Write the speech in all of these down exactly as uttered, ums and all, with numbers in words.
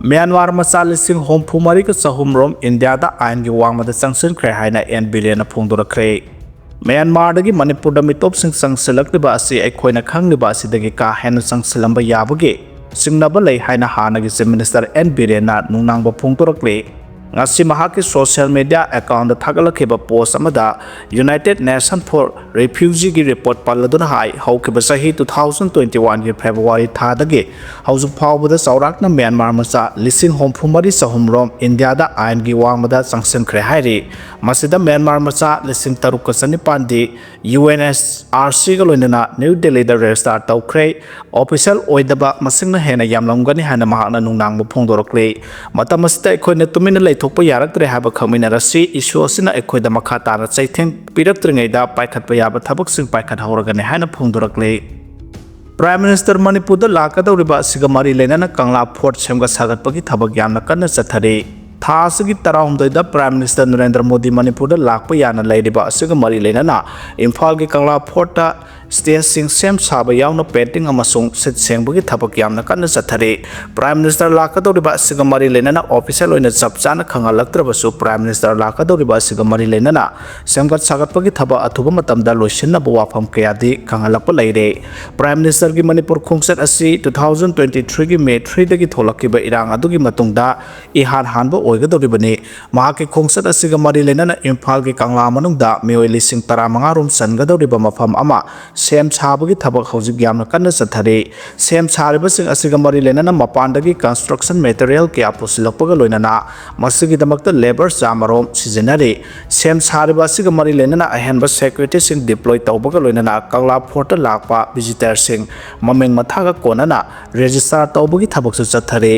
Myanmar ꯃꯆꯥ ꯂꯤꯁꯤꯡ ꯍꯨꯝꯐꯨ ꯃꯔꯤꯒ ꯆꯍꯨꯝ ꯔꯣꯝ ꯏꯟꯗꯤꯌꯥꯗ ꯑꯥꯏꯟꯒꯤ ꯋꯥꯡꯃꯗ ꯆꯪꯁꯤꯟꯈ꯭ꯔꯦ ꯍꯥꯏꯅ ꯑꯦꯟ ꯕꯤꯔꯦꯟꯅ ꯐꯣꯡꯗꯣꯔꯛꯈ꯭ꯔꯦ꯫ ꯃ꯭ꯌꯥꯟꯃꯥꯔꯗꯒꯤ ꯃꯅꯤꯄꯨꯔꯗ ꯃꯤꯇꯣꯞꯁꯤꯡ ꯆꯪꯁꯤꯜꯂꯛꯂꯤꯕ ꯑꯁꯤ ꯑꯩꯈꯣꯏꯅ ꯈꯪꯂꯤꯕ ꯑꯁꯤꯗꯒꯤ ꯀꯥ ꯍꯦꯟꯅ ꯆꯪꯁꯤꯜꯂꯝꯕ ꯌꯥꯕꯒꯤ ꯆꯤꯡꯅꯕ ꯂꯩ ꯍꯥꯏꯅ ꯍꯥꯟꯅꯒꯤ ꯆꯤꯐ ꯃꯤꯅꯤꯁꯇꯔ ꯑꯦꯟ ꯕꯤꯔꯦꯟꯅ ꯅꯨꯡꯅꯥꯡꯕ ꯐꯣꯡꯗꯣꯔꯛꯂꯤ꯫ ꯉꯁꯤ ꯃꯍꯥꯛꯀꯤ ꯁꯣꯁꯤꯌꯦꯜ ꯃꯤꯗꯤꯌꯥ ꯑꯦꯀꯥꯎꯟꯗ ꯊꯥꯒꯠꯂꯛꯈꯤꯕ ꯄꯣꯁ ꯑꯃꯗ United Nation for Refugee ꯒꯤ ꯔꯤꯄꯣꯔꯠ ꯄꯜꯂꯗꯨꯅ ꯍꯥꯏ, ꯍꯧꯈꯤꯕ ꯆꯍꯤ two thousand twenty one ꯒꯤ ꯐꯦꯕ꯭ꯔꯨꯋꯥꯔꯤ ꯊꯥꯗꯒꯤ ꯍꯧꯖꯤꯛ ꯐꯥꯎꯕꯗ ꯆꯥꯎꯔꯥꯛꯅ ꯃ꯭ꯌꯥꯟꯃꯥꯔ ꯃꯆꯥ ꯂꯤꯁꯤꯡ ꯍꯨꯝꯐꯨ ꯃꯔꯤ ꯆꯍꯨꯝ ꯔꯣꯝ ꯏꯟꯗꯤꯌꯥꯗ ꯑꯥꯏꯟꯒꯤ ꯋꯥꯡꯃꯗ ꯆꯪꯁꯤꯟꯈ꯭ꯔꯦ ꯍꯥꯏꯔꯤ꯫ ꯃꯁꯤꯗ ꯃ꯭ꯌꯥꯟꯃꯥꯔ ꯃꯆꯥ ꯂꯤꯁꯤꯡ ꯇꯔꯨꯛꯀ ꯆꯅꯤꯄꯥꯟꯗꯤ ꯌꯨ ꯑꯦꯟ ꯑꯦꯆ ꯑꯥꯔ ꯁꯤꯒ ꯂꯣꯏꯅꯅ ꯅ꯭ꯌꯨ ꯗꯦꯜꯂꯤꯗ ꯔꯦꯖꯤꯁꯇꯥꯔ ꯇꯧꯈ꯭ꯔꯦ꯫ ꯑꯣꯐꯤꯁꯤꯌꯦꯜ ꯑꯣꯏꯗꯕ ꯃꯁꯤꯡꯅ ꯍꯦꯟꯅ ꯌꯥꯝꯂꯝꯒꯅꯤ ꯍꯥꯏꯅ ꯃꯍꯥꯛꯅ ꯅꯨꯡꯅꯥꯡꯕ ꯐꯣꯡꯗꯣꯔꯛꯂꯤ꯫ ꯃꯇꯝ ꯑꯁꯤꯗ ꯑꯩꯈꯣꯏꯅ ꯇꯨꯃꯤꯟꯅ ꯂꯩꯊꯣꯛꯄ ꯌꯥꯔꯛꯇ꯭ꯔꯦ ꯍꯥꯏꯕ ꯈꯪꯃꯤꯟꯅꯔꯁꯤ꯫ ꯏꯁꯨ ꯑꯁꯤꯅ ꯑꯩꯈꯣꯏꯗ ꯃꯈꯥ ꯇꯥꯅ ꯆꯩꯊꯦꯡ ꯄꯤꯔꯛꯇ꯭ꯔꯤꯉꯩꯗ ꯄꯥꯏꯈꯠꯄ ꯌꯥꯕ ꯊꯕꯛꯁꯤꯡ ꯄꯥꯏꯈꯠꯍꯧꯔꯒꯅꯤ ꯍꯥꯏꯅ ꯐꯣꯡꯗꯣꯔꯛꯂꯤ꯫ ꯄ꯭ꯔꯥꯏꯝ ꯃꯤꯅꯤꯁꯇꯔ ꯃꯅꯤꯄꯨꯔꯗ ꯂꯥꯛꯀꯗꯧꯔꯤꯕ ꯑꯁꯤꯒ ꯃꯔꯤ ꯂꯩꯅꯅ ꯀꯪꯂꯥ ꯐꯣꯔꯠ ꯁꯦꯝꯒꯠ ꯁꯥꯒꯠꯄꯒꯤ ꯊꯕꯛ ꯌꯥꯝꯅ ꯀꯟꯅ ꯆꯠꯊꯔꯤ꯫ ꯊꯥ ꯑꯁꯤꯒꯤ ꯇꯔꯥꯍꯨꯝꯗꯣꯏꯗ ꯄ꯭ꯔꯥꯏꯝ ꯃꯤꯅꯤꯁꯇꯔ ꯅꯔꯦꯟꯗ꯭ꯔ ꯃꯣꯗꯤ ꯃꯅꯤꯄꯨꯔꯗ ꯂꯥꯛꯄ ꯌꯥꯅ ꯂꯩꯔꯤꯕ ꯑꯁꯤꯒ ꯃꯔꯤ ꯂꯩꯅꯅ ꯏꯝꯐꯥꯜꯒꯤ ꯀꯪꯂꯥ ꯐꯣꯔꯠꯇ ꯁ꯭ꯇꯦꯖꯁꯤꯡ ꯁꯦꯝ ꯁꯥꯕ ꯌꯥꯎꯅ ꯄꯦꯟꯇꯤꯡ ꯑꯃꯁꯨꯡ ꯁꯤꯠ ꯁꯦꯡꯕꯒꯤ ꯊꯕꯛ ꯌꯥꯝꯅ ꯀꯟꯅ ꯆꯠꯊꯔꯤ꯫ ꯄ꯭ꯔꯥꯏꯝ ꯃꯤꯅꯤꯁꯇꯔ ꯂꯥꯛꯀꯗꯧꯔꯤꯕ ꯑꯁꯤꯒ ꯃꯔꯤ ꯂꯩꯅꯅ ꯑꯣꯐꯤꯁꯤꯌꯦꯜ ꯑꯣꯏꯅ ꯆꯞ ꯆꯥꯅ ꯈꯪꯍꯜꯂꯛꯇ꯭ꯔꯕꯁꯨ, ꯄ꯭ꯔꯥꯏꯝ ꯃꯤꯅꯤꯁꯇꯔ ꯂꯥꯛꯀꯗꯧꯔꯤꯕ ꯑꯁꯤꯒ ꯃꯔꯤ ꯂꯩꯅꯅ ꯁꯦꯝꯒꯠ ꯁꯥꯒꯠꯄꯒꯤ ꯊꯕꯛ ꯑꯊꯨꯕ ꯃꯇꯝꯗ ꯂꯣꯏꯁꯤꯟꯅꯕ ꯋꯥꯐꯝ ꯀꯌꯥꯗꯤ ꯈꯪꯍꯜꯂꯛꯄ ꯂꯩꯔꯦ꯫ ꯄ꯭ꯔꯥꯏꯝ ꯃꯤꯅꯤꯁꯇꯔꯒꯤ ꯃꯅꯤꯄꯨꯔ ꯈꯣꯡꯆꯠ ꯑꯁꯤ two thousand twenty three ꯒꯤ ꯃꯦ three ꯗꯒꯤ ꯊꯣꯛꯂꯛꯈꯤꯕ ꯏꯔꯥꯡ ꯑꯗꯨꯒꯤ ꯃꯇꯨꯡꯗ ꯏꯍꯥꯟ ꯍꯥꯟꯕ ꯑꯣꯏꯒꯗꯧꯔꯤꯕꯅꯤ꯫ ꯃꯍꯥꯛꯀꯤ ꯈꯣꯡꯆꯠ ꯑꯁꯤꯒ ꯃꯔꯤ ꯂꯩꯅꯅ ꯏꯝꯐꯥꯜꯒꯤ ꯀꯪꯂꯥ ꯃꯅꯨꯡꯗ ꯃꯤꯑꯣꯏ ꯂꯤꯁꯤꯡ ꯇꯔꯥꯃꯉꯥ ꯔꯣꯝ ꯆꯟꯒꯗꯧꯔꯤꯕ ꯃꯐꯝ ꯑꯃ ꯁꯦꯝ ꯁꯥꯕꯒꯤ ꯊꯕꯛ ꯍꯧꯖꯤꯛ ꯌꯥꯝꯅ ꯀꯟꯅ ꯆꯠꯊꯔꯤ꯫ ꯁꯦꯝ ꯁꯥꯔꯤꯕꯁꯤꯡ ꯑꯁꯤꯒ ꯃꯔꯤ ꯂꯩꯅꯅ ꯃꯄꯥꯟꯗꯒꯤ construction material ꯀꯌꯥ ꯄꯨꯁꯤꯜꯂꯛꯄꯒ ꯂꯣꯏꯅꯅ ꯃꯁꯤꯒꯤꯗꯃꯛꯇ labour ꯆꯥꯝꯃ ꯔꯣꯝ ꯁꯤꯖꯤꯟꯅꯔꯤ꯫ ꯁꯦꯝ ꯁꯥꯔꯤꯕ ꯑꯁꯤꯒ ꯃꯔꯤ ꯂꯩꯅꯅ ꯑꯍꯦꯟꯕ security ꯁꯤꯡ deploy ꯇꯧꯕꯒ ꯂꯣꯏꯅꯅ ꯀꯪꯂꯥ ꯐꯣꯔꯠꯇ ꯂꯥꯛꯄ visitor ꯁꯤꯡ ꯃꯃꯤꯡ ꯃꯊꯥꯒ ꯀꯣꯟꯅꯅ register ꯇꯧꯕꯒꯤ ꯊꯕꯛꯁꯨ ꯆꯠꯊꯔꯤ꯫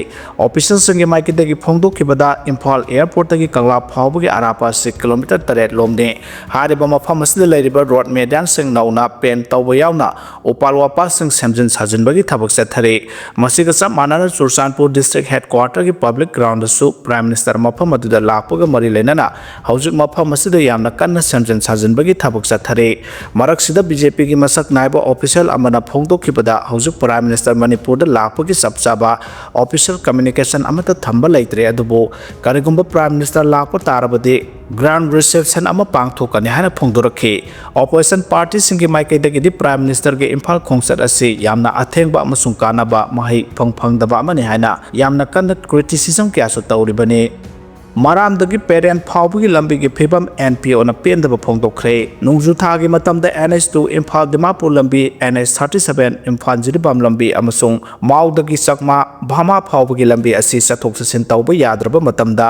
Official ꯁꯤꯡꯒꯤ ꯃꯥꯏꯀꯩꯗꯒꯤ ꯐꯣꯡꯗꯣꯛꯈꯤꯕꯗ, ꯏꯝꯐꯥꯜ airport ꯇꯒꯤ ꯀꯪꯂꯥ ꯐꯥꯎꯕꯒꯤ ꯑꯔꯥꯞꯄ ꯑꯁꯤ kilometre ꯇꯔꯦꯠ ꯂꯣꯝꯅꯤ꯫ ꯍꯥꯏꯔꯤꯕ ꯃꯐꯝ ꯑꯁꯤꯗ ꯂꯩꯔꯤꯕ road median ꯁꯤꯡ ꯅꯧꯅ paint ꯇꯧꯕ ꯌꯥꯎꯅ ꯎꯄꯥꯜ ꯋꯥꯄꯥꯁꯤꯡ ꯁꯦꯝꯖꯤꯟ ꯁꯥꯖꯤꯟꯕꯒꯤ ꯊꯕꯛ ꯆꯠꯊꯔꯤ꯫ ꯃꯁꯤꯒ ꯆꯞ ꯃꯥꯟꯅꯅ ꯆꯨꯔꯆꯥꯟꯄꯨꯔ ꯗꯤꯁꯇ꯭ꯔꯤꯛ ꯍꯦꯗꯀ꯭ꯋꯥꯇꯔꯒꯤ ꯄꯕ꯭ꯂꯤꯛ ꯒ꯭ꯔꯥꯎꯟꯗꯁꯨ ꯄ꯭ꯔꯥꯏꯝ ꯃꯤꯅꯤꯁꯇꯔ ꯃꯐꯝ ꯑꯗꯨꯗ ꯂꯥꯛꯄꯒ ꯃꯔꯤ ꯂꯩꯅꯅ ꯍꯧꯖꯤꯛ ꯃꯐꯝ ꯑꯁꯤꯗ ꯌꯥꯝꯅ ꯀꯟꯅ ꯁꯦꯝꯖꯤꯟ ꯁꯥꯖꯤꯟꯕꯒꯤ ꯊꯕꯛ ꯆꯠꯊꯔꯤ꯫ ꯃꯔꯛꯁꯤꯗ ꯕꯤ ꯖꯦ ꯄꯤꯒꯤ ꯃꯁꯛ ꯅꯥꯏꯕ ꯑꯣꯐꯤꯁꯤꯌꯦꯜ ꯑꯃꯅ ꯐꯣꯡꯗꯣꯛꯈꯤꯕꯗ ꯍꯧꯖꯤꯛ ꯄ꯭ꯔꯥꯏꯝ ꯃꯤꯅꯤꯁꯇꯔ ꯃꯅꯤꯄꯨꯔꯗ ꯂꯥꯛꯄꯒꯤ ꯆꯞ ꯆꯥꯕ ꯑꯣꯐꯤꯁꯤꯌꯦꯜ ꯀꯝꯃ꯭ꯌꯨꯅꯤꯀꯦꯁꯟ ꯑꯃꯠꯇ ꯊꯝꯕ ꯂꯩꯇ꯭ꯔꯦ, ꯑꯗꯨꯕꯨ ꯀꯔꯤꯒꯨꯝꯕ ꯄ꯭ꯔꯥꯏꯝ ꯃꯤꯅꯤꯁꯇꯔ ꯂꯥꯛꯄ ꯇꯥꯔꯕꯗꯤ ꯒ꯭ꯔꯥꯟ ꯔꯤꯁꯦꯞꯁꯟ ꯑꯃ ꯄꯥꯡꯊꯣꯛꯀꯅꯤ ꯍꯥꯏꯅ ꯐꯣꯡꯗꯣꯔꯛꯈꯤ꯫ ꯑꯣꯄꯣꯖꯤꯁꯟ ꯄꯥꯔꯇꯤꯁꯤꯡꯒꯤ ꯃꯥꯏꯀꯩꯗꯒꯤꯗꯤ ꯄ꯭ꯔꯥꯏꯝ ꯃꯤꯅꯤꯁꯇꯔꯒꯤ ꯏꯝꯐꯥꯜ ꯈꯣꯡꯆꯠ ꯑꯁꯤ ꯌꯥꯝꯅ ꯑꯊꯦꯡꯕ ꯑꯃꯁꯨꯡ ꯀꯥꯟꯅꯕ ꯃꯍꯩ ꯏꯐꯪ ꯐꯪꯗꯕ ꯑꯃꯅꯤ ꯍꯥꯏꯅ ꯌꯥꯝꯅ ꯀꯟꯅ ꯀ꯭ꯔꯤꯇꯤꯁꯤꯖꯝ ꯀꯌꯥꯁꯨ ꯇꯧꯔꯤꯕꯅꯤ꯫ ꯃꯔꯥꯝꯗꯒꯤ ꯄꯦꯔꯦꯟ ꯐꯥꯎꯕꯒꯤ ꯂꯝꯕꯤꯒꯤ ꯐꯤꯕꯝ ꯑꯦꯟ ꯄꯤ ꯑꯣꯅ ꯄꯦꯟꯗꯕ ꯐꯣꯡꯗꯣꯛꯈ꯭ꯔꯦ꯫ ꯅꯣꯡꯖꯨ ꯊꯥꯒꯤ ꯃꯇꯝꯗ N H two Imphal Dimapur ꯂꯝꯕꯤ, N H thirty seven Imphal Jiribam ꯂꯝꯕꯤ ꯑꯃꯁꯨꯡ ꯃꯥꯎꯗꯒꯤ ꯆꯛꯃꯥ ꯚꯥꯃꯥ ꯐꯥꯎꯕꯒꯤ ꯂꯝꯕꯤ ꯑꯁꯤ ꯆꯠꯊꯣꯛ ꯆꯠꯁꯤꯟ ꯇꯧꯕ ꯌꯥꯗ꯭ꯔꯕ ꯃꯇꯝꯗ,